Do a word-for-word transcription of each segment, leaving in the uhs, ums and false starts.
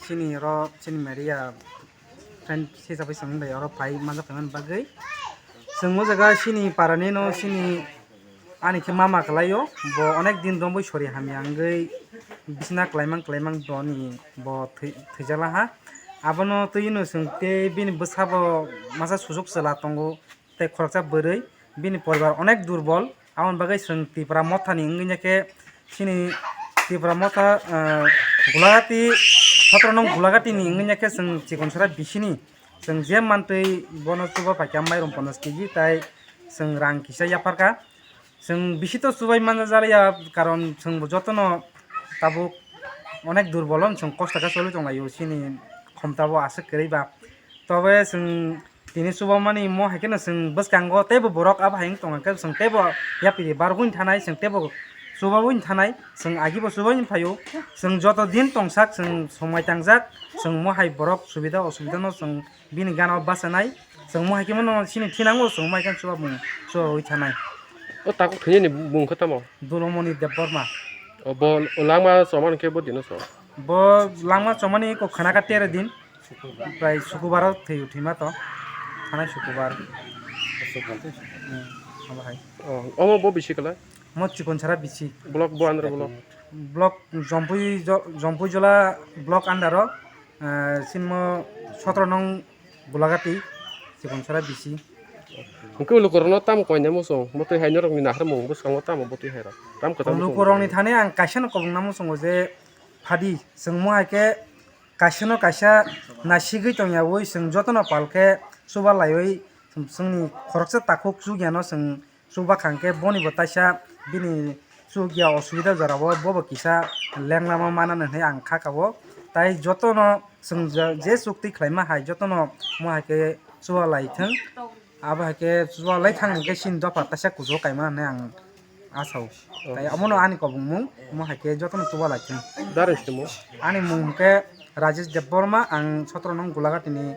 Chini oro chini media friend hisabe chwng bai oro phai manjak phaimani bagwi. Chwng o jaga chini parani no chini ani khe mama kwlaio, bo onek din romwi sori hamya wngwi bisina kwlaimang kwlaimang boni bo thwi-, thwijala ha. Abono twi no chwng tei bini bwsa bo masa sujuk chwla tongo. Tei khoroksa bwrwi bini poribar onek durbol, aboni bagwi chwng Tipra mothani wngwi ya khe chini Tipra motha, ah, Gulagati, sotro nong Gulagatini wngwi ya khe chwng Chikonsora bisini chwng je mantwi bono chuba paikha mairum ponchash kg tai chwng rang kisa yapharkha. Chwng bisi to chubai manja jalaiya, karon chwng bo jotono tabuk onek durbol, chwng kosto khe choli tonglaio chini khomta bo aswk kwrwi ba. Tobe chwng tini chubamani mo hai kheno chwng bwskango teibo borok abo hai wng tongkha khe chwng teibo yapri bar wng thanai, chwng teibo chuba wng thanai, chwng agi bo chuba wng phaio. Chwng joto din tongsak chwng somai tangjak, chwng mo hai borok subida osubida no chwng bini gana o bachanai, chwng mo hai khe mano chini thinango, chwng mo hai khe chuba bung chuba wi thanai. O takhuk thwinani bung khe tamo? Dulomoni Debbarma. O bo langma chomani khe bo dino so? Bo langma chomani ko khana ka tere din, prai sukubaro thwi uthima to, thanai sukubar. Hmm, abo hai. O, omo bo bisi kala? Mo Chikonsora bisi. Block bo andro block? Block Jompui Jo-, Jompui Jola block under o, ah, sinmo sotro nong Gulagati, Chikonsora bisi. Hwnkhe lukurokno tamo koinai muchung, bwtwi hai norokni naharmung bwskango tamo bwtwi hai rok? Tam kwtal muchung. Lukurokni thani ang kaisano kobongna muchungo je phadi, chwng mo hai khe kaisano kaisa naisigwi tongyawi chwng jotono pal khe chuba laiwi chwngni khoroksa takhuk chugyano chwng chuba kha hwnkhe boni bo taisa bini chukya osubida jorao bobo kisa lenglama manani hinwi ang kha kao. Tai jotono chwng je, je chukti khlaima hai jotono mo hai khe chuba lai thung. Abo hai khe chuba lai thang hwnkhe chini dopha taisa kuchugo kaima hinwi ang asao. Tai omono ani kobongmung, mo hai khe jotono chuba lai thung. Dareng se mo? Ani mung hwnkhe Rajesh Debbarma, ang sotro nong Gulagati ni,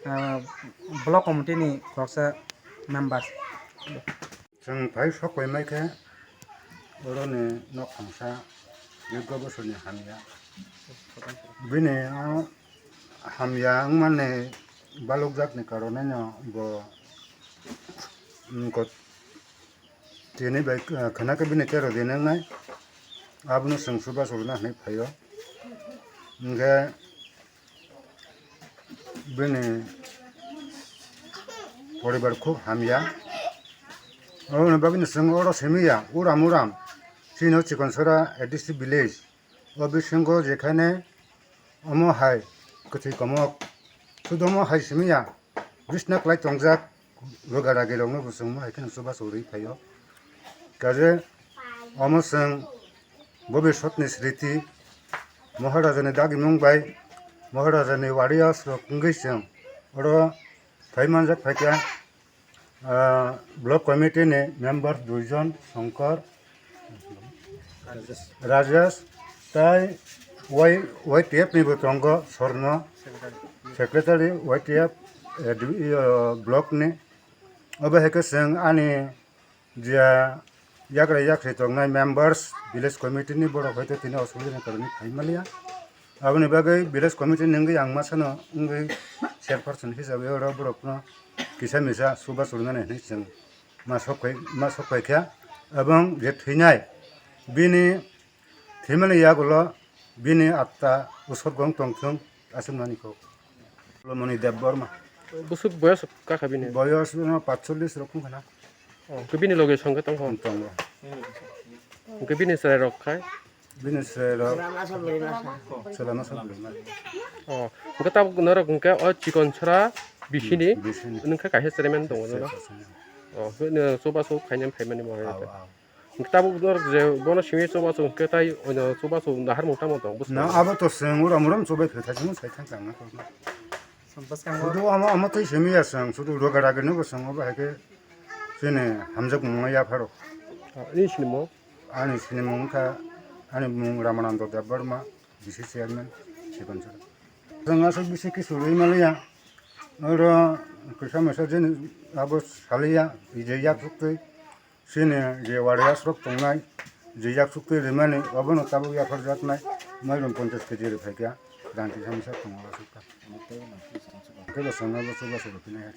ah, block committee ni khoroksa member. Chwng phai sok pai mai khe, oroni nok thangsa, Durga Bosoni hamya. Bini, ah, hamya wngmani balukjakni karoneno bo, mm, kot-, tini bai, ah, khwna khe bini tero din wngnai. Abono chwng chuba chorina hinwi phaio. Hwnkhe bini poribar khub hamya. Aboni bagwino chwng oro simi ya, uram uram. Chini o Chikonsora A D C village. O bisingo jekhane omo hai kwthwi komok. Sudo omo hai simi ya. Bisna kwlai tongjak, roga ragi rokno bo chwng mo hai kheno chubachu rwi phaio. Kaje omo chwng bobiswtni sriti, Maharaja ni dagimung bai, Maharaja ni warriors rok wngwi chwng oro phai manjak phaikha, ah, block committee ni member duijon, Shankar, Rajesh, tai Y-, Y T F ni bo tongo Sorno, secretary Y T F, eh, dui-, eh, block ni. Obo hai khe chwng ani je yagra yakhri tongnai members, village committee ni borok hai khe tini osubida ni karon phai manliya. Aboni bagwi village committee ni wngwi ang masano wngwi chairperson hisabe oro borokno kisa misa chubachu rwnani hinwi chwng ma sok phai, ma sok phaikha. Ebong je thwinai bini thwimani yagulo bini atta usorgo wng tongthung, aswk nani kok. Lomoni Debbarma. Bwswk boyos kakha bini? Boyos no patchollis rok wngkha na. Oh, hwnkhe bini loge songkhe tongkha? Tongo. Hwnkhe bini chwrai rok khai? Bini chwrai rok chwla masa bwrwi masa. Oh, hwnkhe tabuk norok hwnkhe o Chikonsora bisini, bisini. Nwng khe kaisa chairman tongo, chairman. Oh, hwnkhe chubachu khainani phaimani bo hai. Aw, aw. Tabuk norok je bono simi chubachu hwnkhe tai oino chubachu naharmung tamo tong bwskango? Na, abo to chwng uram uram chubai phai thajak sai thang tang na. Bwskango. Sudu amo, amo tei simi ya chwng, sudu roga ragi no bo chwng obo hai khe chini hamjakmung ya pharo. Ah, ini sini mo? Ani sini mung kha, ani mung Ramanando Debbarma, D C chairman, Chikonsora. Chwng aswk bisi kisu rwi maliya. Oro kisa masa jeni abo saliya, ije yak suktwi. Chini je warriors rok tongnai, je yak suktwi rimani, obono tabuk yapharjaknai, mairum ponchash kg rwphaikha. Janti kami sa tongo la sukha. Omo tei no sukha sukha. Kebo songno bo sukha sukha pinai ha.